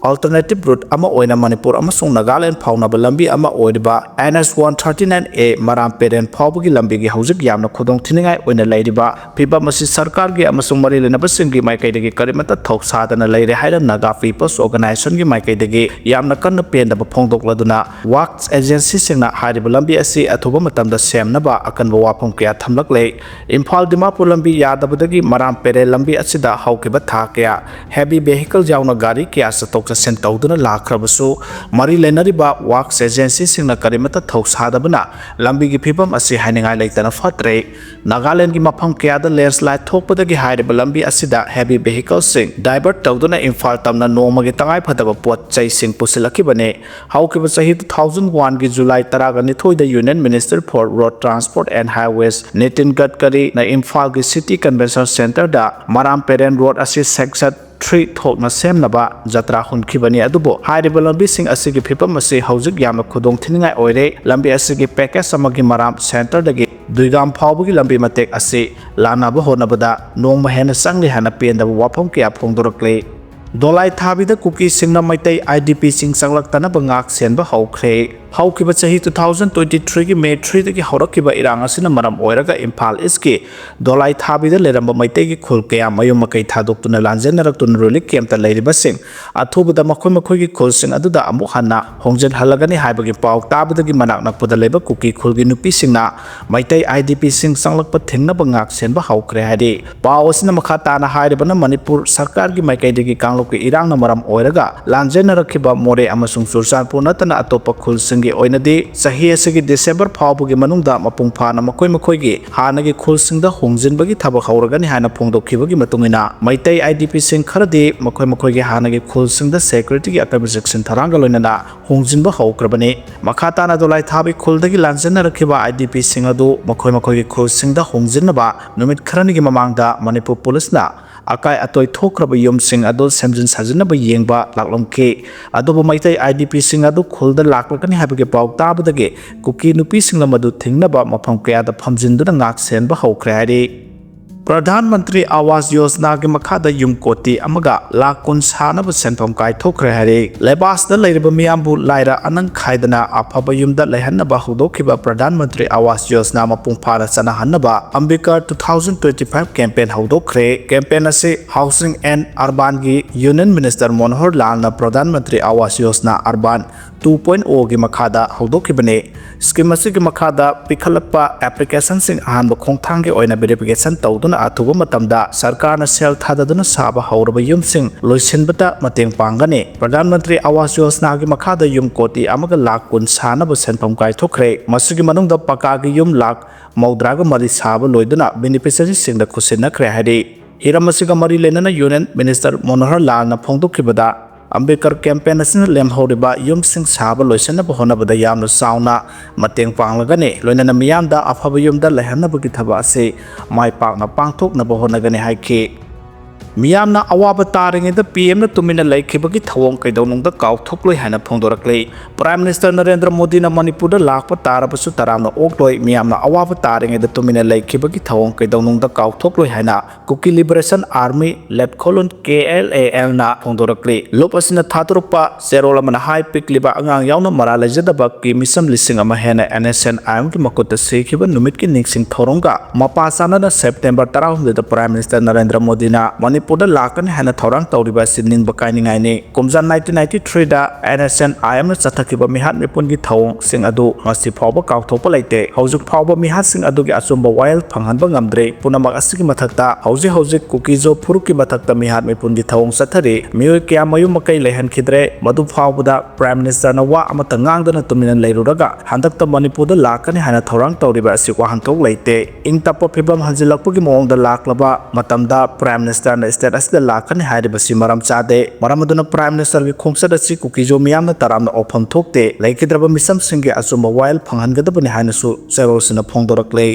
ꯑꯜꯇꯔꯅꯦꯇꯤꯚ ꯔꯨꯠ ꯑꯃ ꯑꯣꯏꯅ ꯃꯅꯤꯄꯨꯔ ꯑꯃꯁꯨꯡ ꯅꯥꯒꯥꯂꯦꯟ ꯐꯥꯎꯅꯕ ꯂꯝꯕꯤ ꯑꯃ ꯑꯣꯏꯔꯤꯕ N H one thirty nine A Maram Peren ꯐꯥꯎꯕꯒꯤ ꯂꯝꯕꯤꯒꯤ ꯍꯧꯖꯤꯛ ꯌꯥꯝꯅ ꯈꯨꯗꯣꯡꯊꯤꯅꯤꯡꯉꯥꯏ ꯑꯣꯏꯅ ꯂꯩꯔꯤꯕ ꯐꯤꯕꯝ ꯑꯁꯤ ꯁꯔꯀꯥꯔꯒꯤ ꯑꯃꯁꯨꯡ ꯃꯔꯤ ꯂꯩꯅꯕꯁꯤꯡꯒꯤ ꯃꯥꯏꯀꯩꯗꯒꯤ ꯀꯔꯤꯃꯠꯇ ꯊꯧꯁꯥꯗꯅ ꯂꯩꯔꯦ ꯍꯥꯏꯅ ꯅꯥꯒꯥ ꯄꯤꯄꯜꯁ ꯑꯣꯔꯒꯅꯥꯏꯖꯦꯁꯟꯒꯤ ꯃꯥꯏꯀꯩꯗꯒꯤ ꯌꯥꯝꯅ ꯀꯟꯅ ꯄꯦꯟꯗꯕ ꯐꯣꯡꯗꯣꯛꯂꯗꯨꯅ ꯋꯥꯛꯁ ꯑꯦꯖꯦꯟꯁꯤꯁꯤꯡꯅ ꯍꯥꯏꯔꯤꯕ ꯂꯝꯕꯤ ꯑꯁꯤ ꯑꯊꯨꯕ ꯃꯇꯝꯗ ꯁꯦꯝꯅꯕ ꯑꯀꯟꯕ ꯋꯥꯐꯝ ꯀꯌꯥ ꯊꯝꯂꯛꯂꯦ꯫ ꯏꯝꯐꯥꯜ ꯗꯤꯃꯥꯄꯨꯔ ꯂꯝꯕꯤ ꯌꯥꯗꯕꯗꯒꯤ ꯃꯔꯥꯝ ꯄꯦꯔꯦꯟ ꯂꯝꯕꯤ ꯑꯁꯤꯗ ꯍꯧꯈꯤꯕ ꯊꯥ ꯀꯌꯥ ꯍꯦꯚꯤ ꯚꯦꯍꯤꯀꯜ ꯌꯥꯎꯅ ꯒꯥꯔꯤ ꯀꯌꯥ ꯆꯠꯊꯣꯛ ꯆꯠꯁꯤꯟ ꯇꯧꯗꯨꯅ ꯂꯥꯛꯈ꯭ꯔꯕꯁꯨ, ꯃꯔꯤ ꯂꯩꯅꯔꯤꯕ ꯋꯥꯛꯁ ꯑꯦꯖꯦꯟꯁꯤꯁꯤꯡꯅ ꯀꯔꯤꯃꯠꯇ ꯊꯧꯁꯥꯗꯕꯅ ꯂꯝꯕꯤꯒꯤ ꯐꯤꯕꯝ ꯑꯁꯤ ꯍꯥꯏꯅꯤꯡꯉꯥꯏ ꯂꯩꯇꯅ ꯐꯠꯇ꯭ꯔꯦ꯫ ꯅꯥꯒꯥꯂꯦꯟꯒꯤ ꯃꯐꯝ ꯀꯌꯥꯗ ꯂꯦꯟꯁꯂꯥꯏꯗ ꯊꯣꯛꯄꯗꯒꯤ ꯍꯥꯏꯔꯤꯕ ꯂꯝꯕꯤ ꯑꯁꯤꯗ ꯍꯦꯚꯤ ꯚꯦꯍꯤꯀꯜꯁꯤꯡ ꯗꯥꯏꯚꯔꯠ ꯇꯧꯗꯨꯅ ꯏꯝꯐꯥꯜ ꯇꯝꯅ ꯅꯣꯡꯃꯒꯤ ꯇꯉꯥꯏꯐꯗꯕ ꯄꯣꯠ ꯆꯩꯁꯤꯡ ꯄꯨꯁꯤꯜꯂꯛꯈꯤꯕꯅꯤ꯫ ꯍꯧꯈꯤꯕ ꯆꯍꯤ ꯇꯨ ꯊꯥꯎꯖꯟ ꯋꯥꯟꯒꯤ ꯖꯨꯂꯥꯏ ꯇꯔꯥꯒ ꯅꯤꯊꯣꯏꯗ Union Minister for Road Transport and Highways Nitin ꯒꯗꯀꯔꯤꯅ ꯏꯝꯐꯥꯜꯒꯤ ꯁꯤꯇꯤ ꯀꯟꯚꯦꯟꯁꯟ ꯁꯦꯟꯇꯔꯗ ꯃꯔꯥꯝ ꯄꯦꯔꯦꯟ ꯔꯣꯗ ꯑꯁꯤ ꯁꯦꯛꯁꯟ ꯊ꯭ꯔꯤ ꯊꯣꯛꯅ ꯁꯦꯝꯅꯕ ꯖꯇ꯭ꯔꯥ ꯍꯨꯟꯈꯤꯕꯅꯤ꯫ ꯑꯗꯨꯕꯨ ꯍꯥꯏꯔꯤꯕ ꯂꯝꯕꯤꯁꯤꯡ ꯑꯁꯤꯒꯤ ꯐꯤꯕꯝ ꯑꯁꯤ ꯍꯧꯖꯤꯛ ꯌꯥꯝꯅ ꯈꯨꯗꯣꯡ ꯊꯤꯅꯤꯡꯉꯥꯏ ꯑꯣꯏꯔꯦ꯫ ꯂꯝꯕꯤ ꯑꯁꯤꯒꯤ ꯄꯦꯀꯦꯖ ꯑꯃꯒꯤ ꯃꯔꯥꯝ ꯁꯦꯟꯇꯔꯗꯒꯤ ꯗꯨꯏꯒꯥꯝ ꯐꯥꯎꯕꯒꯤ ꯂꯝꯕꯤ ꯃꯇꯦꯛ ꯑꯁꯤ ꯂꯥꯟꯅꯕ ꯍꯣꯠꯅꯕꯗ ꯅꯣꯡꯃ ꯍꯦꯟꯅ ꯆꯪꯂꯤ ꯍꯥꯏꯅ ꯄꯦꯟꯗꯕ ꯋꯥꯐꯝ ꯀꯌꯥ ꯐꯣꯡꯗꯣꯔꯛꯂꯤ꯫ ꯗꯣꯂꯥꯏ ꯊꯥꯕꯤꯗ ꯀꯨꯀꯤꯁꯤꯡꯅ ꯃꯩꯇꯩ ꯑꯥꯏ ꯗꯤ ꯄꯤꯁꯤꯡ ꯆꯪꯂꯛꯇꯅꯕ ꯉꯥꯛ ꯁꯦꯟꯕ ꯍꯧꯈ꯭ꯔꯦ꯫ ꯍꯧꯈꯤꯕ ꯆꯍꯤ two thousand twenty threeꯒꯤ May threeꯗꯒꯤ ꯍꯧꯔꯛꯈꯤꯕ ꯏꯔꯥꯡ ꯑꯁꯤꯅ ꯃꯔꯝ ꯑꯣꯏꯔꯒ ꯏꯝꯐꯥꯜ ꯏꯁꯀꯤ ꯗꯣꯂꯥꯏ ꯊꯥꯕꯤꯗ ꯂꯩꯔꯝꯕ ꯃꯩꯇꯩꯒꯤ ꯈꯨꯜ ꯀꯌꯥ ꯃꯌꯨꯝ ꯃꯀꯩ ꯊꯥꯗꯣꯛꯇꯨꯅ ꯂꯥꯟꯖꯦꯟꯅꯔꯛꯇꯨꯅ ꯔꯤꯂꯤꯐ ꯀꯦꯝꯞꯇ ꯂꯩꯔꯤꯕꯁꯤꯡ ꯑꯊꯨꯕꯗ ꯃꯈꯣꯏ ꯃꯈꯣꯏꯒꯤ ꯈꯨꯜꯁꯤꯡ ꯑꯗꯨꯗ ꯑꯃꯨꯛ ꯍꯟꯅ ꯍꯣꯡꯖꯤꯜꯍꯜꯂꯒꯅꯤ ꯍꯥꯏꯕꯒꯤ ꯄꯥꯎ ꯇꯥꯕꯗꯒꯤ ꯃꯅꯥꯛ ꯅꯛꯄꯗ ꯂꯩꯕ ꯀꯨꯀꯤ ꯈꯨꯜꯒꯤ ꯅꯨꯄꯤꯁꯤꯡꯅ ꯃꯩꯇꯩ IDPꯁꯤꯡ ꯆꯪꯂꯛꯄ ꯊꯤꯡꯅꯕ ꯉꯥꯛ ꯁꯦꯟꯕ ꯍꯧꯈ꯭ꯔꯦ ꯍꯥꯏꯔꯤ꯫ ꯄꯥꯎ ꯑꯁꯤꯅ ꯃꯈꯥ ꯇꯥꯅ ꯍꯥꯏꯔꯤꯕꯅ, ꯃꯅꯤꯄꯨꯔ ꯁꯔꯀꯥꯔꯒꯤ ꯃꯥꯏꯀꯩꯗꯒꯤ ꯀꯥꯡꯂꯨꯞꯀꯤ ꯏꯔꯥꯡꯅ ꯃꯔꯝ ꯑꯣꯏꯔꯒ ꯂꯥꯟꯖꯦꯟꯅꯔꯛꯈꯤꯕ ꯃꯣꯔꯦ ꯑꯃꯁꯨꯡ ꯆꯨꯔꯆꯥꯟꯄꯨꯔ ꯅꯠꯇꯅ ꯑꯇꯣꯞꯄ ꯈꯨꯜꯁꯤꯡꯒꯤ ꯑꯣꯏꯅꯗꯤ ꯆꯍꯤ ꯑꯁꯤꯒꯤ December ꯐꯥꯎꯕꯒꯤ ꯃꯅꯨꯡꯗ ꯃꯄꯨꯡ ꯐꯥꯅ ꯃꯈꯣꯏ ꯃꯈꯣꯏꯒꯤ ꯍꯥꯟꯅꯒꯤ ꯈꯨꯜꯁꯤꯡꯗ ꯍꯣꯡꯖꯤꯟꯕꯒꯤ ꯊꯕꯛ ꯍꯧꯔꯒꯅꯤ ꯍꯥꯏꯅ ꯐꯣꯡꯗꯣꯛꯈꯤꯕꯒꯤ ꯃꯇꯨꯡ ꯏꯟꯅ, ꯃꯩꯇꯩ IDPꯁꯤꯡ ꯈꯔꯗꯤ ꯃꯈꯣꯏ ꯃꯈꯣꯏꯒꯤ ꯍꯥꯟꯅꯒꯤ ꯈꯨꯜꯁꯤꯡꯗ ꯁꯦꯀ꯭ꯌꯨꯔꯤꯇꯤꯒꯤ ꯑꯀꯟꯕ ꯆꯦꯛꯁꯤꯟ ꯊꯧꯔꯥꯡꯒ ꯂꯣꯏꯅꯅ ꯍꯣꯡꯖꯤꯟꯕ ꯍꯧꯈ꯭ꯔꯕꯅꯤ꯫ ꯃꯈꯥ ꯇꯥꯅ ꯗꯣꯂꯥꯏ ꯊꯥꯕꯤ ꯈꯨꯜꯗꯒꯤ ꯂꯥꯟꯖꯦꯟꯅꯔꯛꯈꯤꯕ IDPꯁꯤꯡ ꯑꯗꯨ ꯃꯈꯣꯏ ꯃꯈꯣꯏꯒꯤ ꯈꯨꯜꯁꯤꯡꯗ ꯍꯣꯡꯖꯤꯟꯅꯕ ꯅꯨꯃꯤꯠ ꯈꯔꯅꯤꯒꯤ ꯃꯃꯥꯡꯗ ꯃꯅꯤꯄꯨꯔ ꯄꯨꯂꯤꯁꯅ ꯑꯀꯥꯏ ꯑꯇꯣꯏ ꯊꯣꯛꯈ꯭ꯔꯕ ꯌꯨꯝꯁꯤꯡ ꯑꯗꯨ ꯁꯦꯝꯖꯤꯟ ꯁꯥꯖꯤꯟꯅꯕ ꯌꯦꯡꯕ ꯂꯥꯛꯂꯝꯈꯤ꯫ ꯑꯗꯨꯕꯨ ꯃꯩꯇꯩ IDPꯁꯤꯡ ꯑꯗꯨ ꯈꯨꯜꯗ ꯂꯥꯛꯂꯒꯅꯤ ꯍꯥꯏꯕꯒꯤ ꯄꯥꯎ ꯇꯥꯕꯗꯒꯤ ꯀꯨꯀꯤ ꯅꯨꯄꯤꯁꯤꯡꯅ ꯃꯗꯨ ꯊꯤꯡꯅꯕ ꯃꯐꯝ ꯀꯌꯥꯗ ꯐꯝꯖꯤꯟꯗꯨꯅ ꯉꯥꯛ ꯁꯦꯟꯕ ꯍꯧꯈ꯭ꯔꯦ ꯍꯥꯏꯔꯤ꯫ ꯄ꯭ꯔꯙꯥꯟ ꯃꯟꯇ꯭ꯔꯤ ꯑꯥꯋꯥꯁ ꯌꯣꯖꯅꯥꯒꯤ ꯃꯈꯥꯗ ꯌꯨꯝ ꯀꯣꯇꯤ ꯑꯃꯒ ꯂꯥꯈ ꯀꯨꯟ ꯁꯥꯅꯕ ꯁꯦꯟꯐꯝ ꯀꯥꯏꯊꯣꯛꯈ꯭ꯔꯦ ꯍꯥꯏꯔꯤ꯫ ꯂꯩꯕꯥꯛꯁꯤꯗ ꯂꯩꯔꯤꯕ ꯃꯤꯌꯥꯝꯕꯨ ꯂꯥꯏꯔ ꯑꯅꯪ ꯈꯥꯏꯗꯅ ꯑꯐꯕ ꯌꯨꯝꯗ ꯂꯩꯍꯟꯅꯕ ꯍꯧꯗꯣꯛꯈꯤꯕ ꯄ꯭ꯔꯙꯥꯟ ꯃꯟꯇ꯭ꯔꯤ ꯑꯥꯋꯥꯁ ꯌꯣꯖꯅꯥ ꯃꯄꯨꯡ ꯐꯥꯅ ꯆꯠꯅꯍꯟꯅꯕ ꯑꯝꯕꯤꯀꯔ two thousand twenty five campaign ꯍꯧꯗꯣꯛꯈ꯭ꯔꯦ꯫ Campaign ꯑꯁꯤ Housing and Urbanꯒꯤ Union Minister ꯃꯣꯅꯣꯍꯔ ꯂꯥꯜꯅ Pradhan Mantri Awas Yojana Urban two point Oꯒꯤ ꯃꯈꯥꯗ ꯍꯧꯗꯣꯛꯈꯤꯕꯅꯤ꯫ ꯁ꯭ꯀꯤꯝ ꯑꯁꯤꯒꯤ ꯃꯈꯥꯗ ꯄꯤꯈꯠꯂꯛꯄ ꯑꯦꯄ꯭ꯂꯤꯀꯦꯁꯟꯁꯤꯡ ꯑꯍꯥꯟꯕ ꯈꯣꯡꯊꯥꯡꯒꯤ ꯑꯣꯏꯅ ꯚꯦꯔꯤꯐꯤꯀꯦꯁꯟ ꯇꯧꯗꯨꯅ ꯑꯊꯨꯕ ꯃꯇꯝꯗ ꯁꯔꯀꯥꯔꯅ ꯁꯦꯜ ꯊꯥꯗꯗꯨꯅ ꯁꯥꯕ ꯍꯧꯔꯕ ꯌꯨꯝꯁꯤꯡ ꯂꯣꯏꯁꯤꯟꯕꯗ ꯃꯇꯦꯡ ꯄꯥꯡꯒꯅꯤ꯫ ꯄ꯭ꯔꯙꯥꯟ ꯃꯟꯇ꯭ꯔꯤ ꯑꯥꯋꯥꯁ ꯌꯣꯖꯅꯥꯒꯤ ꯃꯈꯥꯗ ꯌꯨꯝ ꯀꯣꯇꯤ ꯑꯃꯒ ꯂꯥꯈ ꯀꯨꯟ ꯁꯥꯅꯕ ꯁꯦꯟꯐꯝ ꯀꯥꯏꯊꯣꯛꯈ꯭ꯔꯦ꯫ ꯃꯁꯤꯒꯤ ꯃꯅꯨꯡꯗ ꯄꯀꯥꯒꯤ ꯌꯨꯝ ꯂꯥꯈ ꯃꯧꯗ꯭ꯔꯥꯒ ꯃꯔꯤ ꯁꯥꯕ ꯂꯣꯏꯗꯨꯅ ꯕꯦꯅꯤꯐꯤꯁꯔꯤꯁꯤꯡꯗ ꯈꯨꯠꯁꯤꯟꯅꯈ꯭ꯔꯦ ꯍꯥꯏꯔꯤ꯫ ꯍꯤꯔꯝ ꯑꯁꯤꯒ ꯃꯔꯤ ꯂꯩꯅꯅ ꯌꯨꯅꯤꯌꯟ ꯃꯤꯅꯤꯁꯇꯔ ꯃꯣꯅꯣꯍꯔ ꯂꯥꯜꯅ ꯐꯣꯡꯗꯣꯛꯈꯤꯕꯗ, ꯑꯝꯕꯦꯗꯀꯔ ꯀꯦꯝꯄꯦꯟ ꯑꯁꯤꯅ ꯂꯦꯝꯍꯧꯔꯤꯕ ꯌꯨꯝꯁꯤꯡ ꯁꯥꯕ ꯂꯣꯏꯁꯤꯟꯅꯕ ꯍꯣꯠꯅꯕꯗ ꯌꯥꯝꯅ ꯆꯥꯎꯅ ꯃꯇꯦꯡ ꯄꯥꯡꯂꯒꯅꯤ, ꯂꯣꯏꯅꯅ ꯃꯤꯌꯥꯝꯗ ꯑꯐꯕ ꯌꯨꯝꯗ ꯂꯩꯍꯟꯅꯕꯒꯤ ꯊꯕꯛ ꯑꯁꯤ ꯃꯥꯏ ꯄꯥꯛꯅ ꯄꯥꯡꯊꯣꯛꯅꯕ ꯍꯣꯠꯅꯒꯅꯤ ꯍꯥꯏꯈꯤ꯫ ꯃꯤꯌꯥꯝꯅ ꯑꯋꯥꯕ ꯇꯥꯔꯤꯉꯩꯗ ꯄꯤ ꯑꯦꯝꯅ ꯇꯨꯃꯤꯟꯅ ꯂꯩꯈꯤꯕꯒꯤ ꯊꯧꯑꯣꯡ ꯀꯩꯗꯧꯅꯨꯡꯗ ꯀꯥꯎꯊꯣꯛꯂꯣꯏ ꯍꯥꯏꯅ ꯐꯣꯡꯗꯣꯔꯛꯂꯤ꯫ ꯄ꯭ꯔꯥꯏꯝ ꯃꯤꯅꯤꯁꯇꯔ ꯅꯔꯦꯟꯗ꯭ꯔ ꯃꯣꯗꯤꯅ ꯃꯅꯤꯄꯨꯔꯗ ꯂꯥꯛꯄ ꯇꯥꯔꯕꯁꯨ ꯇꯔꯥꯝꯅ ꯑꯣꯛꯂꯣꯏ, ꯃꯤꯌꯥꯝꯅ ꯑꯋꯥꯕ ꯇꯥꯔꯤꯉꯩꯗ ꯇꯨꯃꯤꯟꯅ ꯂꯩꯈꯤꯕꯒꯤ ꯊꯧꯑꯣꯡ ꯀꯩꯗꯧꯅꯨꯡꯗ ꯀꯥꯎꯊꯣꯛꯂꯣꯏ ꯍꯥꯏꯅ ꯀꯨꯀꯤ ꯂꯤꯕꯔꯦꯁꯟ ꯑꯥꯔꯃꯤ, ꯂꯦꯠꯈꯣꯂꯨꯟ, ꯀꯦ ꯑꯦꯜ ꯑꯦ ꯑꯦꯜꯅ ꯐꯣꯡꯗꯣꯔꯛꯂꯤ꯫ ꯂꯨꯞ ꯑꯁꯤꯅ ꯊꯥꯗꯣꯔꯛꯄ ꯆꯦꯔꯣꯜ ꯑꯃꯅ ꯍꯥꯏ, ꯄꯤꯛꯂꯤꯕ ꯑꯉꯥꯡ ꯌꯥꯎꯅ ꯃꯔꯥ ꯂꯩꯖꯗꯕ ꯀꯤ ꯃꯤꯆꯝ ꯂꯤꯁꯤꯡ ꯑꯃ ꯍꯦꯟꯅ ꯑꯦꯟ ꯑꯦꯁ ꯑꯦꯟ ꯑꯥꯏ ꯑꯦꯝꯒꯤ ꯃꯈꯨꯠꯇ ꯁꯤꯈꯤꯕ ꯅꯨꯃꯤꯠꯀꯤ ꯅꯤꯡꯁꯤꯡ ꯊꯧꯔꯝꯒ ꯃꯄꯥ ꯆꯥꯅꯅ ꯁꯦꯞꯇꯦꯝꯕꯔ ꯇꯔꯥꯍꯨꯝꯗꯣꯏꯗ ꯄ꯭ꯔꯥꯏꯝ ꯃꯤꯅꯤꯁꯇꯔ ꯅꯔꯦꯟꯗ꯭ꯔ ꯃꯣꯗꯤꯅ ꯃꯅꯤꯄꯨꯔꯗ ꯂꯥꯛꯀꯅꯤ ꯍꯥꯏꯅ ꯊꯧꯔꯥꯡ ꯇꯧꯔꯤꯕ ꯑꯁꯤ ꯅꯤꯡꯕ ꯀꯥꯏꯅꯤꯡꯉꯥꯏꯅꯤ꯫ ꯀꯨꯝꯖꯥ ꯅꯥꯏꯟꯇꯤꯟ ꯅꯥꯏꯟꯇꯤ ꯊ꯭ꯔꯤꯗ ꯑꯦꯟ ꯑꯦꯁ ꯑꯦꯟ ꯑꯥꯏ ꯑꯦꯝꯅ ꯆꯠꯊꯈꯤꯕ ꯃꯤꯍꯥꯠ ꯃꯤꯄꯨꯟꯒꯤ ꯊꯧꯑꯣꯡꯁꯤꯡ ꯑꯗꯨ ꯉꯁꯤ ꯐꯥꯎꯕ ꯀꯥꯎꯊꯣꯛꯄ ꯂꯩꯇꯦ꯫ ꯍꯧꯖꯤꯛ ꯐꯥꯎꯕ ꯃꯤꯍꯥꯠꯁꯤꯡ ꯑꯗꯨꯒꯤ ꯑꯆꯨꯝꯕ ꯋꯥꯌꯦꯜ ꯐꯪꯍꯟꯕ ꯉꯝꯗ꯭ꯔꯤ꯫ ꯄꯨꯝꯅꯃꯛ ꯑꯁꯤꯒꯤ ꯃꯊꯛꯇ ꯍꯧꯖꯤꯛ ꯍꯧꯖꯤꯛ ꯀꯨꯀꯤꯖꯣ ꯐꯨꯔꯨꯞꯀꯤ ꯃꯊꯛꯇ ꯃꯤꯍꯥꯠ ꯃꯤꯄꯨꯟꯒꯤ ꯊꯧꯑꯣꯡ ꯆꯠꯊꯔꯤ꯫ ꯃꯤꯑꯣꯏ ꯀꯌꯥ ꯃꯌꯨꯝ ꯃꯀꯩ ꯂꯩꯍꯟꯈꯤꯗ꯭ꯔꯦ꯫ ꯃꯗꯨ ꯐꯥꯎꯕꯗ ꯄ꯭ꯔꯥꯏꯝ ꯃꯤꯅꯤꯁꯇꯔꯅ ꯋꯥ ꯑꯃꯠꯇ ꯉꯥꯡꯗꯅ ꯇꯨꯃꯤꯟꯅ ꯂꯩꯔꯨꯔꯒ ꯍꯟꯗꯛꯇ ꯃꯅꯤꯄꯨꯔꯗ ꯂꯥꯛꯀꯅꯤ ꯍꯥꯏꯅ ꯊꯧꯔꯥꯡ ꯇꯧꯔꯤꯕ ꯑꯁꯤ ꯋꯥꯍꯟꯊꯣꯛ ꯂꯩꯇꯦ꯫ ꯏꯪ ꯇꯞꯄ ꯐꯤꯕꯝ ꯍꯟꯖꯤꯜꯂꯛꯄꯒꯤ ꯃꯑꯣꯡꯗ ꯂꯥꯛꯂꯕ ꯃꯇꯝꯗ ꯄ꯭ꯔꯥꯏꯝ ꯃꯤꯅꯤꯁꯇꯔꯅ ꯁ꯭ꯇꯦꯠ ꯑꯁꯤꯗ ꯂꯥꯛꯀꯅꯤ ꯍꯥꯏꯔꯤꯕꯁꯤ ꯃꯔꯝ ꯆꯥꯗꯦ꯫ ꯃꯔꯝ ꯑꯗꯨꯅ ꯄ꯭ꯔꯥꯏꯝ ꯃꯤꯅꯤꯁꯇꯔꯒꯤ ꯈꯣꯡꯆꯠ ꯑꯁꯤ ꯀꯨꯀꯤꯖꯣ ꯃꯤꯌꯥꯝꯅ ꯇꯔꯥꯝꯅ ꯑꯣꯛꯐꯝ ꯊꯣꯛꯇꯦ꯫ ꯂꯩꯈꯤꯗ꯭ꯔꯕ ꯃꯤꯆꯝꯁꯤꯡꯒꯤ ꯑꯆꯨꯝꯕ ꯋꯥꯌꯦꯜ ꯐꯪꯍꯟꯒꯗꯕꯅꯤ ꯍꯥꯏꯅꯁꯨ ꯆꯦꯔꯣꯜꯁꯤꯅ ꯐꯣꯡꯗꯣꯔꯛꯂꯤ꯫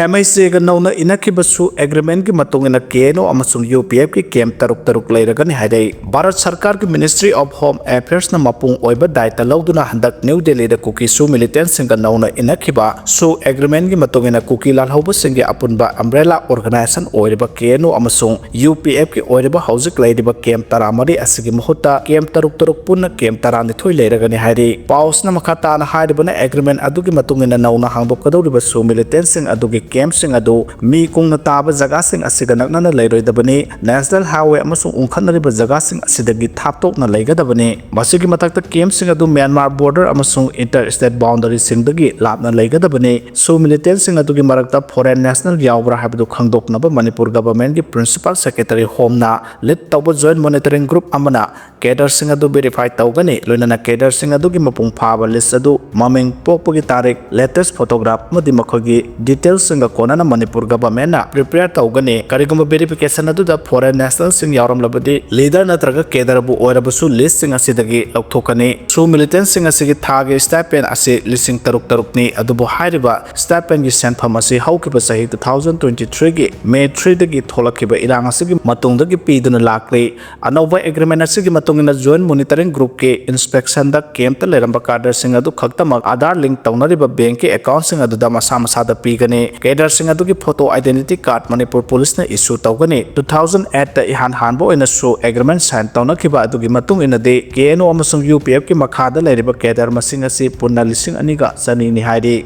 ꯑꯦꯝ ꯑꯩꯆ ꯑꯦꯒ ꯅꯧꯅ ꯏꯅꯈꯤꯕ ꯁꯨ ꯑꯦꯒ꯭ꯔꯤꯃꯦꯟꯒꯤ ꯃꯇꯨꯡ ꯏꯟꯅ ꯀꯦ ꯑꯦꯟ ꯑꯣ ꯑꯃꯁꯨꯡ ꯌꯨ ꯄꯤ ꯑꯦꯐꯀꯤ ꯀꯦꯝꯞ ꯇꯔꯨꯛ ꯇꯔꯨꯛ ꯂꯩꯔꯒꯅꯤ ꯍꯥꯏꯔꯛꯏ꯫ ꯚꯥꯔꯠ ꯁꯔꯀꯥꯔꯒꯤ ꯃꯤꯅꯤꯁꯇ꯭ꯔꯤ ꯑꯣꯐ ꯍꯣꯝ ꯑꯦꯐꯤꯌꯔꯁꯅ ꯃꯄꯨꯡ ꯑꯣꯏꯕ ꯗꯥꯏꯇ ꯂꯧꯗꯨꯅ ꯍꯟꯗꯛ ꯅ꯭ꯌꯨ ꯗꯦꯜꯂꯤꯗ ꯀꯨꯀꯤ ꯁꯨ ꯃꯤꯂꯤꯇꯦꯟꯠꯁꯤꯡꯒ ꯅꯧꯅ ꯏꯅꯈꯤꯕ ꯁꯨ ꯑꯦꯒ꯭ꯔꯤꯃꯦꯟꯒꯤ ꯃꯇꯨꯡ ꯏꯟꯅ ꯀꯨꯀꯤ ꯂꯥꯜꯍꯧꯕꯁꯤꯡꯒꯤ ꯑꯄꯨꯟꯕ ꯑꯝꯕ꯭ꯔꯦꯂꯥ ꯑꯣꯔꯒꯅꯥꯏꯖꯦꯁꯟ ꯑꯣꯏꯔꯤꯕ ꯀꯦ ꯑꯦꯟ ꯑꯣ ꯑꯃꯁꯨꯡ ꯌꯨ ꯄꯤ ꯑꯦꯐꯀꯤ ꯑꯣꯏꯔꯤꯕ ꯍꯧꯖꯤꯛ ꯂꯩꯔꯤꯕ ꯀꯦꯝꯞ ꯇꯔꯥꯃꯔꯤ ꯑꯁꯤꯒꯤ ꯃꯍꯨꯠꯇ ꯀꯦꯝꯞ ꯇꯔꯨꯛ ꯇꯔꯨꯛ ꯄꯨꯟꯅ ꯀꯦꯝꯞ ꯇꯔꯥꯅꯤꯊꯣꯏ ꯂꯩꯔꯒꯅꯤ ꯍꯥꯏꯔꯤ꯫ ꯄꯥꯎ ꯑꯁꯤꯅ ꯃꯈꯥ ꯇꯥꯅ ꯍꯥꯏꯔꯤꯕꯅ ꯑꯦꯒ꯭ꯔꯤꯃꯦꯟ ꯑꯗꯨꯒꯤ ꯃꯇꯨꯡ ꯏꯟꯅ ꯅꯧꯅ ꯍꯥꯡꯗꯣꯛꯀꯗꯧꯔꯤꯕ ꯁꯨ ꯃꯤꯂꯤꯇꯦꯟꯠꯁꯤꯡ ꯑꯗꯨꯒꯤ ꯀꯦꯝꯞꯁꯤꯡ ꯑꯗꯨ ꯃꯤ ꯀꯨꯡꯅ ꯇꯥꯕ ꯖꯒꯥꯁꯤꯡ ꯑꯁꯤꯒ ꯅꯛꯅꯅ ꯂꯩꯔꯣꯏꯗꯕꯅꯤ꯫ ꯅꯦꯁꯅꯦꯜ ꯍꯥꯏꯋꯦ ꯑꯃꯁꯨꯡ ꯎꯪꯈꯠꯅꯔꯤꯕ ꯖꯒꯥꯁꯤꯡ ꯑꯁꯤꯗꯒꯤ ꯊꯥꯞꯇꯣꯛꯅ ꯂꯩꯒꯗꯕꯅꯤ꯫ ꯃꯁꯤꯒꯤ ꯃꯊꯛꯇ ꯀꯦꯝꯞꯁꯤꯡ ꯑꯗꯨ ꯃ꯭ꯌꯥꯟꯃꯥꯔ ꯕꯣꯔꯗꯔ ꯑꯃꯁꯨꯡ ꯏꯟꯇꯔ ꯁ꯭ꯇꯦꯠ ꯕꯥꯎꯟꯗꯔꯤꯁꯤꯡꯗꯒꯤ ꯂꯥꯞꯅ ꯂꯩꯒꯗꯕꯅꯤ꯫ ꯁꯨ ꯃꯤꯂꯤꯇꯦꯟꯠꯁꯤꯡ ꯑꯗꯨꯒꯤ ꯃꯔꯛꯇ ꯐꯣꯔꯦꯟ ꯅꯦꯁꯅꯦꯜ ꯌꯥꯎꯕ꯭ꯔꯥ ꯍꯥꯏꯕꯗꯨ ꯈꯪꯗꯣꯛꯅꯕ ꯃꯅꯤꯄꯨꯔ ꯒꯚꯔꯟꯃꯦꯟꯠꯀꯤ ꯄ꯭ꯔꯤꯟꯁꯤꯄꯥꯜ ꯁꯦꯀ꯭ꯔꯦꯇꯔꯤ ꯍꯣꯝꯅ ꯂꯤꯗ ꯇꯧꯕ ꯖꯣꯏꯟꯠ ꯃꯣꯅꯤꯇꯔꯤꯡ ꯒ꯭ꯔꯨꯞ ꯑꯃꯅ ꯀꯦꯗꯔꯁꯤꯡ ꯑꯗꯨ ꯚꯦꯔꯤꯐꯥꯏ ꯇꯧꯒꯅꯤ꯫ ꯂꯣꯏꯅꯅ ꯀꯦꯗꯔꯁꯤꯡ ꯑꯗꯨꯒꯤ ꯃꯄꯨꯡ ꯐꯥꯕ ꯂꯤꯁ ꯑꯗꯨ, ꯃꯃꯤꯡ, ꯄꯣꯛꯄꯒꯤ ꯇꯥꯔꯤꯛ, ꯂꯦꯇꯦꯁ ꯐꯣꯇꯣꯒ꯭ꯔꯥꯐ ꯑꯃꯗꯤ ꯃꯈꯣꯏꯒꯤ ꯗꯤꯇꯦꯜꯁ ꯀꯣꯟꯅꯅ ꯃꯅꯤꯄꯨꯔ ꯒꯚꯔꯟꯃꯦꯟꯠꯅ ꯄ꯭ꯔꯤꯄꯦꯌꯔ ꯇꯧꯒꯅꯤ꯫ ꯀꯔꯤꯒꯨꯝꯕ ꯚꯦꯔꯤꯐꯤꯀꯦꯁꯟ ꯑꯗꯨꯗ ꯐꯣꯔꯦꯟ ꯅꯦꯁꯅꯦꯜꯁꯤꯡ ꯌꯥꯎꯔꯝꯂꯕꯗꯤ, ꯂꯤꯗꯔ ꯅꯠꯇ꯭ꯔꯒ ꯀꯦꯗꯔꯕꯨ ꯑꯣꯏꯔꯕꯁꯨ ꯂꯤꯁ꯭ꯠꯁꯤꯡ ꯑꯁꯤꯗꯒꯤ ꯂꯧꯊꯣꯛꯀꯅꯤ꯫ ꯁꯨ ꯃꯤꯂꯤꯇꯦꯟꯠꯁꯤꯡ ꯑꯁꯤꯒꯤ ꯊꯥꯒꯤ ꯁ꯭ꯇꯥꯏꯄꯦꯟ ꯑꯁꯤ ꯂꯤꯁꯤꯡ ꯇꯔꯨꯛ ꯇꯔꯨꯛꯅꯤ꯫ ꯑꯗꯨꯕꯨ ꯍꯥꯏꯔꯤꯕ ꯁ꯭ꯇꯥꯏꯄꯦꯟꯒꯤ ꯁꯦꯟꯐꯝ ꯑꯁꯤ ꯍꯧꯈꯤꯕ ꯆꯍꯤ two thousand twenty threeꯒꯤ May threeꯗꯒꯤ ꯊꯣꯛꯂꯛꯈꯤꯕ ꯏꯔꯥꯡ ꯑꯁꯤꯒꯤ ꯃꯇꯨꯡꯗꯒꯤ ꯄꯤꯗꯨꯅ ꯂꯥꯛꯂꯤ꯫ ꯑꯅꯧꯕ ꯑꯦꯒ꯭ꯔꯤꯃꯦꯟꯠ ꯑꯁꯤꯒꯤ ꯃꯇꯨꯡ ꯏꯟꯅ ꯖꯣꯏꯟꯠ ꯃꯣꯅꯤꯇꯔꯤꯡ ꯒ꯭ꯔꯨꯞꯀꯤ ꯏꯟꯁꯄꯦꯛꯁꯟꯗ ꯀꯦꯝꯞꯇ ꯂꯩꯔꯝꯕ ꯀꯥꯗꯔꯁꯤꯡ ꯑꯗꯨ ꯈꯛꯇꯃꯛ ꯑꯥꯙꯥꯔ ꯂꯤꯡꯛ ꯇꯧꯅꯔꯤꯕ ꯕꯦꯡꯛꯀꯤ ꯑꯦꯀꯥꯎꯟꯠꯁꯤꯡ ꯑꯗꯨꯗ ꯃꯁꯥ ꯃꯁꯥꯗ ꯄꯤꯒꯅꯤ꯫ ꯀꯦꯗꯔꯁꯤꯡ ꯑꯗꯨꯒꯤ ꯐꯣꯇꯣ ꯑꯥꯏꯗꯦꯟꯇꯤꯇꯤ ꯀꯥꯔꯗ ꯃꯅꯤꯄꯨꯔ ꯄꯨꯂꯤꯁꯅ ꯏꯁꯨ ꯇꯧꯒꯅꯤ꯫ Two thousand eightꯇ ꯏꯍꯥꯟ ꯍꯥꯟꯕ ꯑꯣꯏꯅꯁꯨ ꯑꯦꯒ꯭ꯔꯤꯃꯦꯟꯠ ꯁꯥꯏꯟ ꯇꯧꯅꯈꯤꯕ ꯑꯗꯨꯒꯤ ꯃꯇꯨꯡ ꯏꯟꯅꯗꯤ ꯀꯦ ꯑꯦꯟ ꯑꯣ ꯑꯃꯁꯨꯡ ꯌꯨ ꯄꯤ ꯑꯦꯐꯀꯤ ꯃꯈꯥꯗ ꯂꯩꯔꯤꯕ ꯀꯦꯗꯔ ꯃꯁꯤꯡ ꯑꯁꯤ ꯄꯨꯟꯅ ꯂꯤꯁꯤꯡ ꯑꯅꯤꯒ ꯆꯅꯤꯅꯤ ꯍꯥꯏꯔꯤ꯫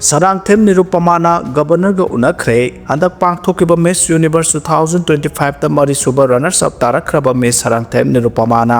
ꯁꯔꯥꯡꯊꯦꯝ ꯅꯤꯔꯨꯄꯃꯥꯅ ꯒꯕꯔꯅꯔꯒ ꯎꯅꯈ꯭ꯔꯦ꯫ ꯍꯟꯗꯛ ꯄꯥꯡꯊꯣꯛꯈꯤꯕ miss universe two thousand twenty fiveꯇ ꯃꯔꯤꯁꯨꯕ ꯔꯅꯔꯁ ꯑꯞ ꯇꯥꯔꯛꯈ꯭ꯔꯕ ꯃꯤꯁ ꯁꯔꯥꯡꯊꯦꯝ ꯅꯤꯔꯨꯄꯃꯥꯅ